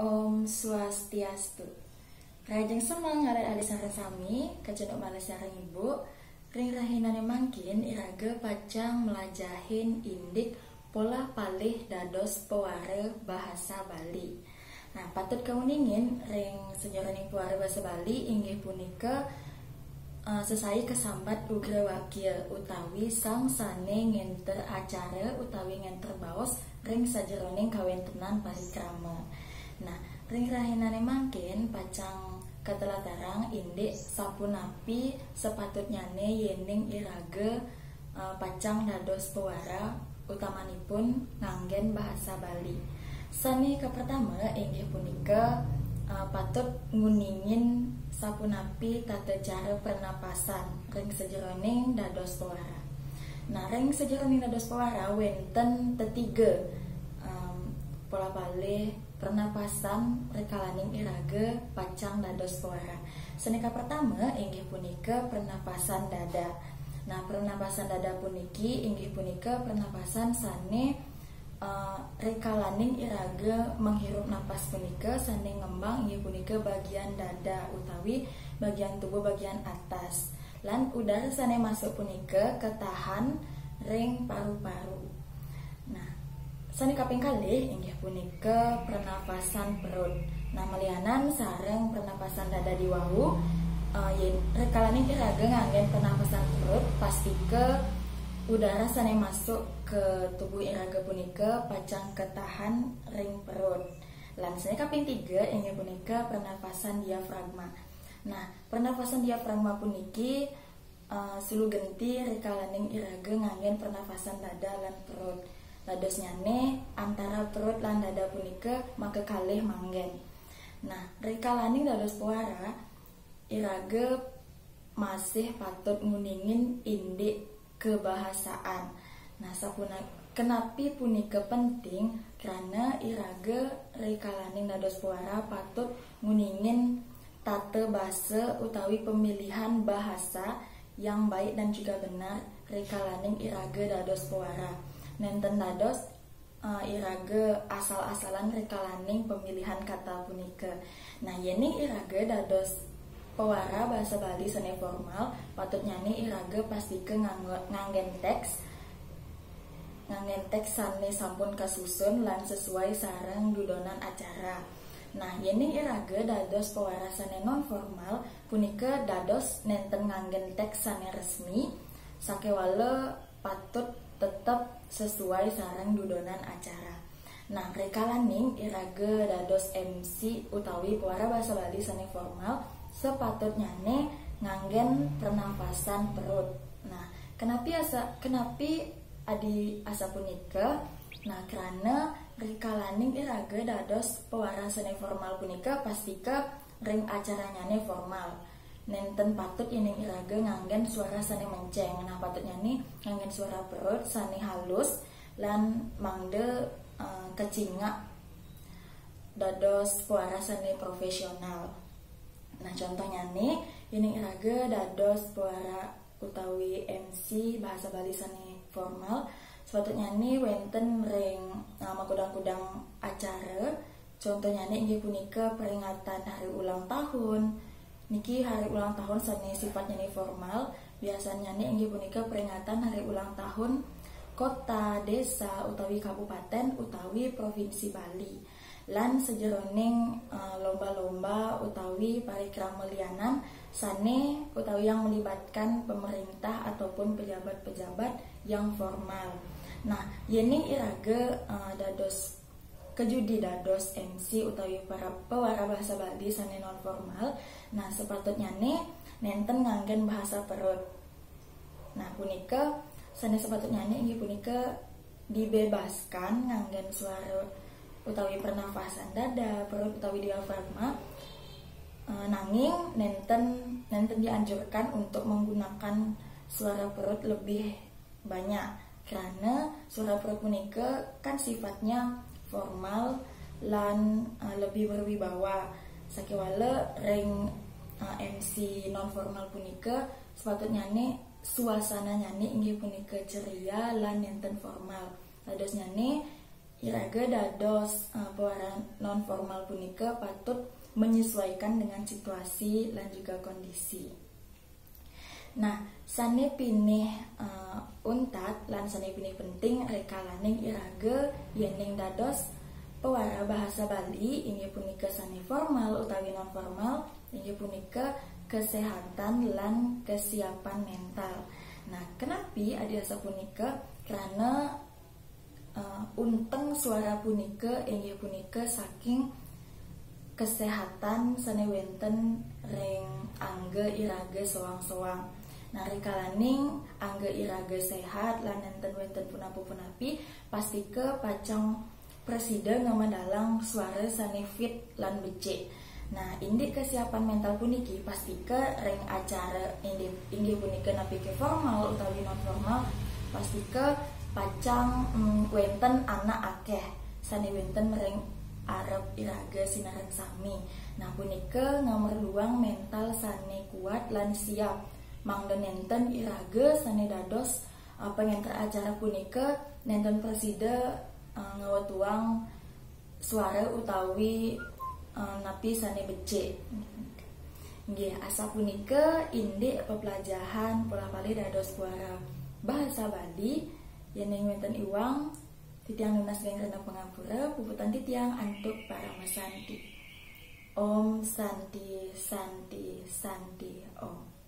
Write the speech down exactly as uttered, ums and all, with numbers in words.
Om Swastiastu. Rahajeng semeng alit-alit sareng sami, kacunduk malih sareng Ibu. Ring rahinané mangkin iraga pacang mlajahin indik polah palih dados pewara bahasa Bali. Nah, patut kauningin ring sajeroning pewara bahasa Bali inggih punika eh, sesai kasambat ugrawakya utawi sang sané ngénter acara utawi ngénter baos ring sajeroning kawéntenan parikrama. Nah, ring rahinané mangkin pacang katelatarang indik sapunapi sapatutnyané yéning iraga eh, pacang dados pewara utamanipun nganggén bahasa Bali. Sané kapertama inggih punika eh, patut nguningin sapunapi tata cara pernapasan ring sajeroning dados pewara. Nah, ring sajeroning dados pewara wénten tetiga em, pola palih pernapasan rikalaning iraga pacang dados pewara. Sané kapertama inggih punika pernapasan dada. Nah, pernapasan dada puniki inggih punika pernapasan sané eh, rikalaning iraga menghirup napas punika sané ngembang inggih punika bagian dada utawi bagian tubuh bagian atas. Lan udara sané masuk punika katahan ring paru-paru. Nah, sané kaping kalih inggih punika pernapasan perut. Nah, malianan sareng pernapasan dada diwau, eh, yén rikalaning iraga nganggén pernapasan perut, pastika udara sané masuk ke tubuh iraga punika pacang katahan ring perut. Lan sané kaping tiga inggih punika pernapasan diafragma. Nah, pernapasan diafragma puniki eh, sulu genti rikalaning iraga nganggén pernapasan dada lan perut. Dadosnyané antara perut lan dada punika makakalih manggén. Nah, rikalaning dados pewara, iraga masih patut nguningin indik kebahasaan. Nah, sapuna kenapi punika penting? Krana iraga rikalaning dados pewara patut nguningin tata basa utawi pemilihan bahasa yang baik dan juga benar rikalaning iraga dados pewara. Nénten dados eh, iraga asal-asalan rikalaning pemilihan kata punika. Nah, yéning iraga dados pewara bahasa Bali sané formal, patutnyané iraga pastika nganggo- nganggén teks nganggén teks sané sampun kasusun lan sesuai sareng dudonan acara. Nah, yéning iraga dados pewara sané non formal, punika dados nénten nganggén teks sané resmi, sakéwala patut tetep sesuai sareng dudonan acara. Nah, rikalaning iraga dados M C utawi pewara bahasa Bali sané formal, sapatutnyané nganggén pernapasan perut. Nah, kenapi asa kenapi adi asapunika? Nah, krana rikalaning iraga dados pewara sané formal punika pastika ring acaranyané formal. Nénten patut yéning iraga nganggén suara sané menceng. Nah, patutnyané nganggén suara perut sané halus lan mangda eh, kacingak dados pewara sané profésional. Nah, contohnyané yéning iraga dados pewara utawi M C bahasa Bali sané formal, sapatutnyané wénten ring eh, makudang-kudang acara. Contohnyané inggih punika peringatan hari ulang tahun. Niki hari ulang tahun sané sifatnyané formal, biasannyané inggih punika peringatan hari ulang tahun kota, desa, utawi kabupaten, utawi provinsi Bali. Lan sajeroning eh, lomba-lomba utawi parikrama lianan sané utawi yang melibatkan pemerintah ataupun pejabat-pejabat yang formal. Nah, yéning iraga eh, dados kejudi dados M C utawi para pewara bahasa Bali sané non formal, nah sapatutnyané nénten nganggén bahasa perut. Nah, punika sané sapatutnyané inggih punika dibebaskan nganggén suara utawi pernafasan dada, perut utawi diafragma. Eh, nanging nénten nénten dianjurkan untuk menggunakan suara perut lebih banyak karena suara perut punika kan sifatnya formal lan eh, lebih berwibawa. Sakéwala ring eh, M C non formal punika sapatutnyané suasananyané inggih punika ceria lan nénten formal. Dadosnyané iraga dados eh, Suara non formal punika patut menyesuaikan dengan situasi lan juga kondisi. Nah, sane pinih eh, untat lan sane pinih penting rikalaning iraga yening dados pewara bahasa Bali inggih punika sane formal utawi non formal, inggih punika kesehatan lan kesiapan mental. Nah, kenapi adi asapunika? Krana eh, unteng suara punika inggih punika saking kesehatan sane wenten ring angga iraga soang-soang. Nah, rikalaning angga iraga sehat lan nenten wenten punapa-punapi, pastika pacang prasida ngamandalang suara sane fit lan becik. Nah, indik kesiapan mental puniki pastika ring acara inggih, inggih punika napike formal utawi non formal, pastika pacang mm, wenten anak akeh sane wenten ring arep iraga sinareng sami. Nah, punika ngamerluang mental sane kuat lan siap mangda nenten iraga sane dados eh, pengenter acara punika nenten prasida eh, ngawetuang suara utawi eh, napi sane becik. Nggih, asapunika indik pepelajahan pola palih dados suara bahasa Bali. Yening wenten iwang, titiang nunas ring rena pangapura, puputang titiang antuk paramasanti. Om Santi, Santi, Santi, Om.